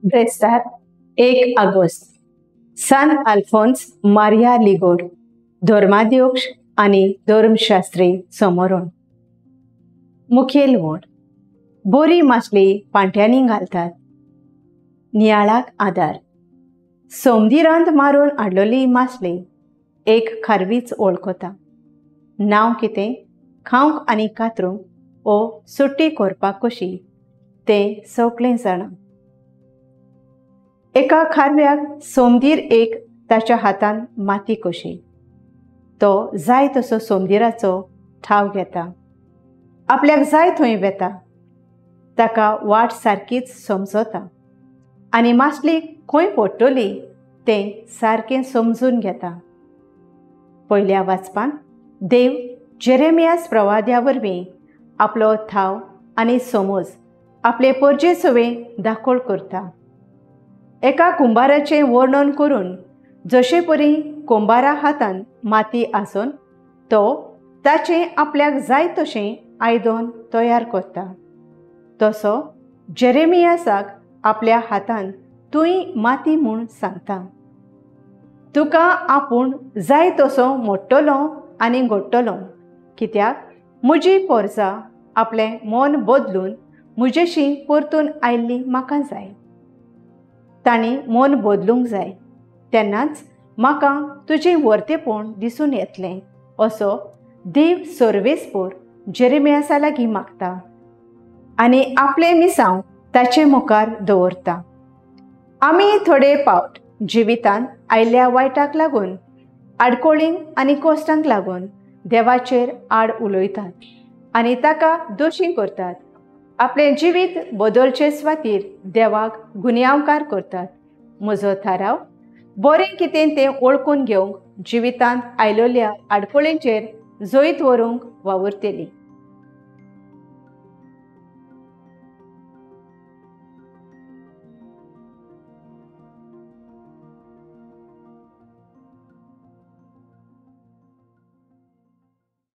ब्रेस्तार 1 August सान Alphons Maria Ligor धर्माध्यक्ष आनी धर्मशास्त्री समोरून। मुखेल वोड बोरी मासली पांट्यांनी घालतात। नियाळाक आदार सोमदिरांत मारून हाडलोली मासली एक खारवीच वळखता। नांव कितें, खावंक आनी कातरूंक ओ सुट्टी करपाक कशी तें सगळें जाणा। एका खारव्याक सोमदीर एक ताच्या हातान माती कशी, तो जाय तसो सोमदिराचो ठाव घेता, आपल्याक जाय थंय वेता, ताका वाट सारकीच समजता आनी मासली खंय पडटली तें सारकें समजून घेता। पयल्या वाचपान देव जेरेमियास प्रवाद्या वरवीं आपलो थाव आनी समज आपले परजे सवें दाखोळ करता। एका कुंभाराचें वर्णन करून जशे परी कुंभारा हातान माती आसून तो ताचें आपल्याक जाय तशें आयदन तयार करता, तसो जेरेमियासाक आपल्या हातान तूंय माती म्हूण सांगता। तुका आपूण जाय तसो मोडटलो आनी घडटलो, कित्याक म्हजी पोरजा आपलें मन बदलून म्हजेशी परतून आयिल्ली म्हाका जाय। तांणी मन बदलूंक जाय, तेन्नाच म्हाका तुजें वर्तेपण दिसून येतलें, असो देव सर्वेस्पोर जेरेमियासा लागीं मागता आनी आपलें मिसांव ताचे मुखार दवरता। आमी थोडे पावट जिवितांत आयिल्ल्या वायटाक लागून, आडकोळींक आनी कश्टांक लागून देवाचेर आड उलयतात आनी ताका दोशी करतात। आपलें जिवीत बदलचे स्वातीर देवाक गुन्यांवकार करतात। म्हजो थाराव बरें कितें तें वळखून घेवंक जिवितांत आयिल्ल्या आडखळींचेर जैत व्हरूंक वावुरतली।